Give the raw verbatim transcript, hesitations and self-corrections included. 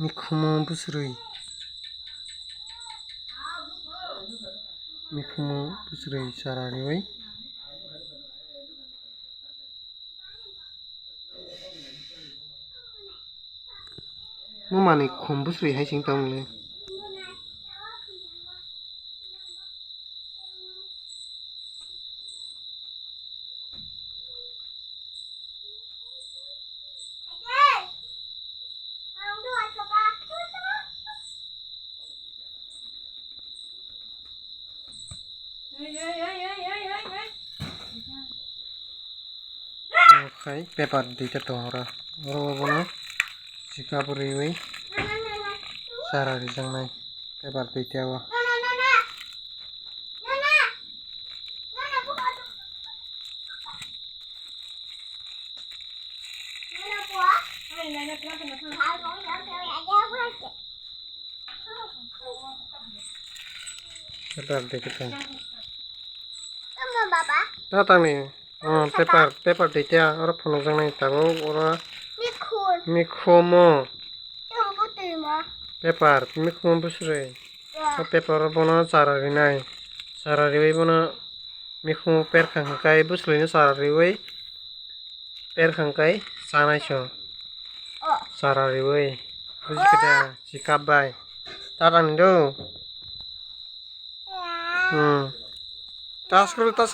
Mikhumu bwswrwi. Mikhumu bwswrwi chara riwi. Mo manwi khum bwswrwi hai sing tongmole. Khai paper duita tongo oro. Oro obono sikap riwi chara rijaknai paper duita o. Paper duita. Tamo baba. Ta tangni. Oh, paper, paper duita. Oro phunukjaknai tabuk oro. Mikhun. Mikhumo. Tamo butui ma. Paper, mikhumo bwswrwi. Ya. O paper o bono chara rinai. Chara riwi bono mikhumo perkhang hwnkhe bwswrwino chara riwi. Perkhang kai chanai so. Oh. Chara riwi. Buji khe da, sikap bai. Ta tangni do. Hmm. Tas kru, tas